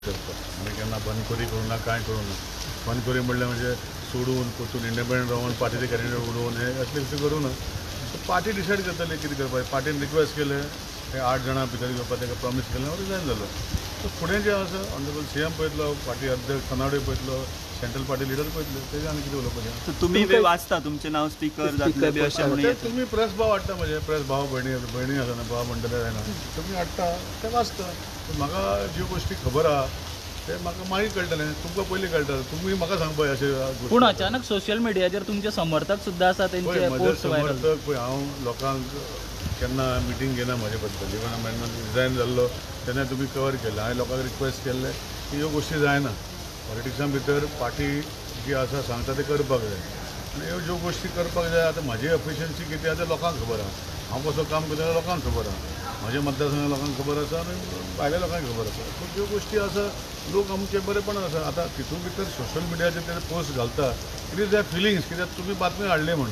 करता. आमी केन्ना बंदखोरी करूं ना, कांय करूं ना. बंदखोरी म्हणल्यार म्हणजे सोडून परतून इंडिपेंडंट रावन पार्टीचे कॅन्डिडेट उडोवन हे असले गोश्टी करूं ना. पार्टी डिसायड करतली कितें करपाचें. पार्टीन रिक्वेस्ट केलें, ते 8 जाणां भितर घेवपाक ताका प्रॉमीस केलें, हांव रिजायन जालो. सो फुडें जें आसा ऑनरेबल सीएम पळयतलो, पार्टी अध्यक्ष कनाडे पळयतलो, सेंट्रल पार्टी लिडर पळयतले, तेजें आनी कितें उलोवपाचें. तुमी बी वाचता तुमचें नांव स्पीकर जातलें बी अशें म्हणून? तुमी प्रेस भाव हाडटा, म्हजे प्रेस भाव भयणी आसा ना, भाव म्हणटले जायना, तुमी हाडटा ते वाचता. म्हाका ज्यो गोश्टी खबर आहा ते म्हाका मागीर कळटलें, तुमकां पयलीं कळटा, तुमी म्हाका सांगपा अशें. पूण अचानक सोशल मिडियाचेर तुमचे समर्थक सुद्दां आसा तेंचे पोस्ट व्हायरल. समर्थक पळय, हांव लोकांक केन्ना मिटींग घेना म्हजे बद्दल. इवन हांवें रिजायन जाल्लो तेन्ना तुमी कवर केलें, हांवें लोकांक रिक्वेस्ट केल्लें की ह्यो गोश्टी जायना. पॉलिटिक्सां भितर पार्टी जी आसा सांगता तें करपाक जाय आनी ह्यो ज्यो गोश्टी करपाक जाय. आतां म्हाजी एफिशियन्सी कितें आसा तें लोकांक खबर आहा, हांव कसो काम करता लोकांक खबर आहा, म्हज्या मतदारसंघात लोकांक खबर आसा आनी भायल्या लोकांक खबर आसा. सो ज्यो गोश्टी आसा लोक आमचे बरेपणान आसा. आतां तितून भितर सोशल मिडियाचेर ते पोस्ट घालता, it is there feelings, कित्याक तुमी बातमी हाडली म्हूण,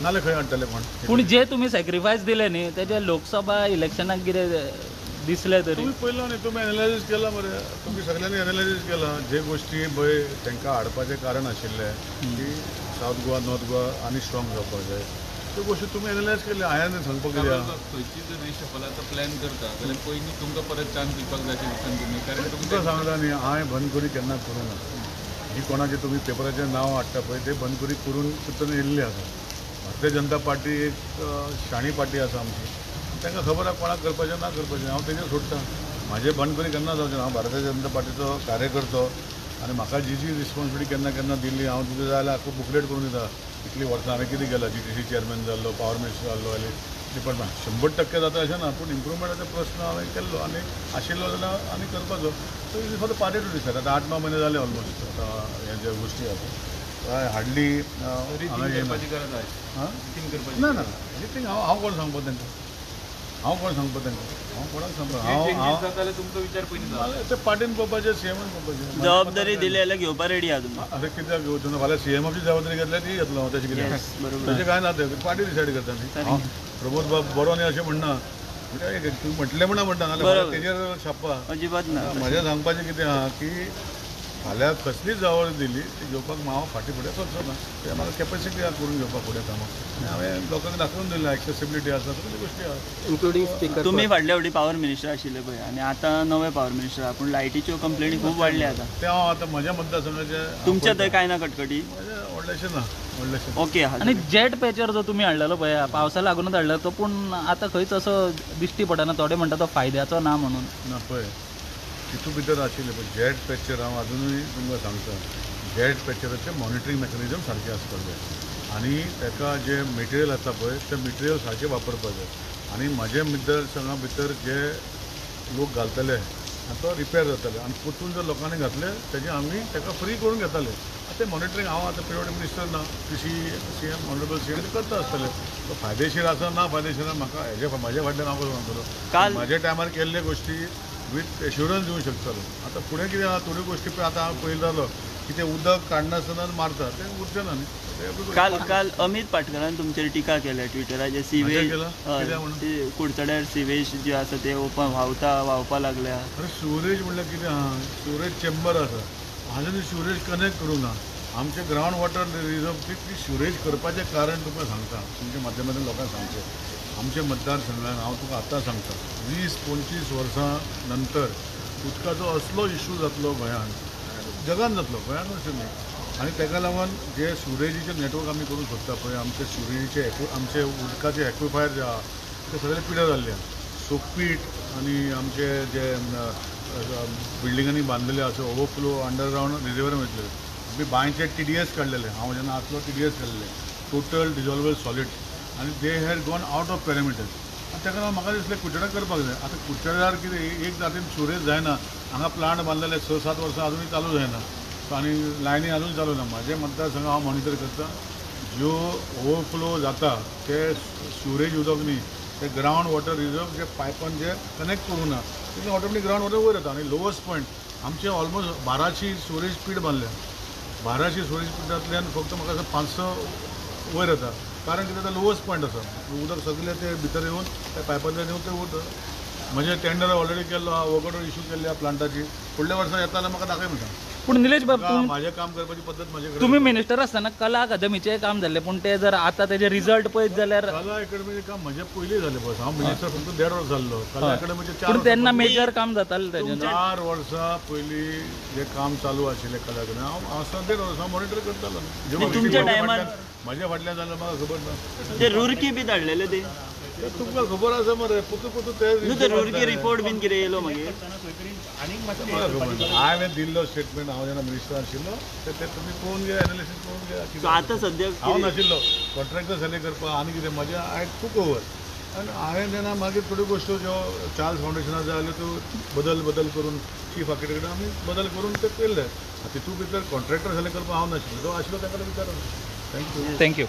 नाल्यार खंय हाडटले कोण. पूण जे तुमी सॅक्रिफायस दिले न्ही तेजे लोकसभा इलेक्शनाक कितें दिसलें तरी? तुमी पळयलो न्ही, तुमी एनालायजीस केलां मरे, तुमी सगळ्यांनी एनालायजीस केलां. जे गोश्टी पळय तांकां हाडपाचें कारण आशिल्लें की सावथ गोवा, नॉर्थ गोवा आनी स्ट्रॉंग जावपाक जाय, त्यो गोश्टी तुमी एनालायज केल्यो. हांवें सांगपाक कितें, खंयची जर रिशफलाचो प्लॅन करता जाल्यार पयलीं तुमकां परत चान्स दिवपाक जाय अशें दिसता तुमी? कारण तुमकां सांगला न्ही, हांवें बंदखोरी केन्ना करूं ना. जी कोणाचें तुमी पेपराचें नांव हाडटा पळय ते बंदखोरी करून सुद्दां येयल्ले आसा. भारतीय जनता पार्टी एक शाणी पार्टी आसा आमची, तांकां खबर आसा कोणाक करपाचें ना करपाचें. हांव तेजेर सोडटा, म्हाजें बंदखोरी केन्ना जावचें ना. हांव भारतीय जनता पार्टीचो कार्यकर्तो आनी म्हाका जी जी रिस्पॉन्सिबिलिटी केन्ना केन्ना दिल्ली, हांव तुका जाय जाल्यार आख्खो बुकलेट करून दिता. इतलीं वर्सां हांवें कितें केलां, जीटीसी चेअरमॅन जाल्लो, पावर मिनिस्टर जाल्लो, आनी डिपार्टमेंट 100% जाता अशें ना, पूण इम्प्रुवमेंटाचो प्रस्न हांवें केल्लो आनी आशिल्लो जाल्यार आनी करपाचो. So it is for the party to decide. आतां 8-9 म्हयने जाले ऑलमोस्ट आतां हे ज्यो गोश्टी आसा हाडली. ना ना रिथींक हांव कोण सांगपा तांकां, हांव कोण सांगपा तांकां, हांव कोणाक सांगपा. हांव तुमचो विचार पयलीं ते पार्टीन पळोवपाचें, सीएमान पळोवपाचें. जबाबदारी दिली जाल्यार घेवपा रेडी आहा तुमी? अरे कित्याक घेवचो ना, फाल्यां सीएमाची जबाबदारी घेतल्यार ती घेतलो हांव, तशें कितें तशें कांय ना, तें पार्टी डिसायड करता न्ही. प्रमोद बाब बरो न्ही अशें म्हणना, तुवें म्हटलें म्हणा म्हणटा, नाल्यार तेजेर छापा अजिबात ना. म्हजें सांगपाचें कितें आहा की फाल्यां कसलीच जबाबदारी दिली ती घेवपाक हांव फाटीं फुडें सरचो ना. ते म्हाका कॅपेसिटी आहा करून घेवपाक फुडें कामां, आनी हांवें लोकांक दाखोवन दिलें एक्सेसिबिलिटी आसा, सगळ्यो गोश्टी आहा इन्क्लुडींग स्पीकर. तुमी फाटल्या फावटी पावर मिनिस्टर आशिल्ले पळय आनी आतां नवे पावर मिनिस्टर आहा, पूण लायटीच्यो कंप्लेनी खूब वाडल्या आतां. तें हांव आतां म्हज्या मतदारसंघाचें तुमच्या थंय कांय ना कटकटी? व्हडलेशें ना, व्हडलेशें ओके आहा. आनी जेट पॅचर जो तुमी हाडलेलो पळय पावसा लागूनच हाडलो तो, पूण आतां खंयच असो दिश्टी पडना. थोडे म्हणटा तो फायद्याचो ना म्हणून. ना पळय तितून भितर आशिल्लें पळय जेट पॅचर, हांव आजुनूय तुमकां सांगता, जेट पॅचराचें मॉनिटरींग मॅकॅनिजम सारकें आसपाक जाय आनी ताका जें मटेरियल आसा पळय तें मटेरियल सारकें वापरपाक जाय. आनी म्हाजे मतदारसंघा भितर जे लोक घालतले आनी तो रिपेर जातले आनी परतून जर लोकांनी घातले तेजें आमी ताका फ्री करून घेताले. आतां तें मॉनिटरींग हांव आतां पिरियड मिनिस्टर ना, C CM honourable CM करता आसतले. तो फायदेशीर आसा ना फायदेशीर आसा म्हाका हेजे म्हाज्या फाटल्यान हांव कसो सांगतलो. म्हाज्या टायमार केल्ले गोश्टी वीथ एश्युरन्स दिवंक शकतलो. आतां फुडें कितें आहा थोड्यो गोश्टी पळय आतां हांव पयलीं जालो की तें उदक काडनासतना मारता तें उरचें ना न्ही. काल काल अमित पाटकरान तुमचेर टिका केल्या ट्विटराचेर, सिवेज कुडचड्यार सिवेज जे आसा ते ओपन व्हांवता व्हांवपा लागल्या. अरे सिवरेज म्हणल्यार कितें आहा, सिवरेज चेंबर आसा, आजून सिवरेज कनेक्ट करूंक ना. आमचें ग्रावंड वॉटर रिजर्व ती सिवरेज करपाचें कारण तुमकां सांगता, तुमच्या माध्यमांतल्यान लोकांक सांगचें. आमच्या मतदारसंघान हांव तुका आतां सांगता 20-25 वर्सां नंतर उदकाचो असलो इशू जातलो गोंयांत, जगान जातलो, गोंयांत अशें न्ही. आनी ताका लागून जे सिवरेजीचें नेटवर्क आमी करूंक सोदता पळय, आमचे सिवरेजीचे आमचे उदकाचे एक्विफायर जे आहा ते सगळे पिड्यार जाल्ले आहा. सोकपीट आनी आमचे जे बिल्डिंगांनी बांदलेले आसा ओवरफ्लो अंडरग्रावंड रिजर्वर वयतले. आमी बांयचे TDS काडलेले, हांव जेन्ना आसलो TDS काडलेले, टोटल डिजॉल्वेबल सॉलिड्स, आनी they had gone out of parameter. आनी ताका लागून म्हाका दिसलें कुडचड्यार करपाक जाय. आतां कुडचड्यार कितें एक जातीन सिवरेज जायना, हांगा प्लांट बांदलेले 6-7 वर्सां आजुनूय चालू जायना आनी लायनी अजून चालू ना. म्हाजे मतदारसंघ हांव मॉनिटर करता, ज्यो ओवरफ्लो जाता ते सिवरेज उदक न्ही, ते ग्रावंड वॉटर रिजर्व जे पायपान जे कनेक्ट करूं ना तितून ऑटोमॅटीक ग्रावंड वॉटर वयर येता. आनी लोवस्ट पॉयंट आमचे ऑलमोस्ट 1200 सिवरेज पीट बांदल्या, 1200 सिवरेज पिटांतल्यान फक्त म्हाका 500 वयर येता. कारण कितें, लोवस्ट पॉयंट आसा, उदक सगळें ते भितर येवन त्या पायपांतल्यान येवन ते उरता. म्हजें टेंडर ऑलरेडी केल्लो आहा, वगड इशू केल्ली आहा प्लांटाची. फुडल्या वर्सा येता जाल्यार म्हाका दाखय म्हणटा. पूण निलेश बाब, म्हाजें काम करपाची पद्दत म्हजे कडेन. तुमी मिनिस्टर आसतना कला अकादमीचें काम जाल्लें, पूण तें जर आतां तेजें रिजल्ट पळयत जाल्यार कला अकादमीचें काम म्हजें पयलीं जालें बस. हांव मिनिस्टर फक्त 1.5 वर्स जाल्लो. कला अकादमीचें 4 पूण तेन्ना मेजर काम जातालें तेजें. 4 वर्सां पयलीं जें काम चालू आशिल्लें कला अकादमी, हांव आसतना 1.5 वर्सां मॉनिटर करतालो. तुमच्या टायमार म्हज्या फाटल्यान जाल्यार म्हाका खबर ना. ते रुरकी बी धाडलेले ते तुमकां खबर आसा मरे, पुतू पुतू ते रुरकी रिपोर्ट बीन कितें येयलो मागीर खबर ना. हांवें दिल्लो स्टेटमेंट, हांव जेन्ना मिनिस्टर आशिल्लो ते तुमी पळोवन घेया, एनालिसीस पळोवन घेया. आतां सद्या हांव नाशिल्लो कॉन्ट्रॅक्टर सिलेक्ट करपाक आनी कितें म्हजें I took over. आनी हांवें जेन्ना मागीर थोड्यो गोश्टी ज्यो चार्ल्स फावंडेशनाक जाय जाल्यार त्यो बदल बदल करून चीफ आर्किटेक्ट आमी बदल करून ते केल्ले. तितूंत भितर कॉन्ट्रॅक्टर सिलेक्ट करपाक हांव नाशिल्लो, जो आशिल्लो ताका विचारून. Thank you. Thank you.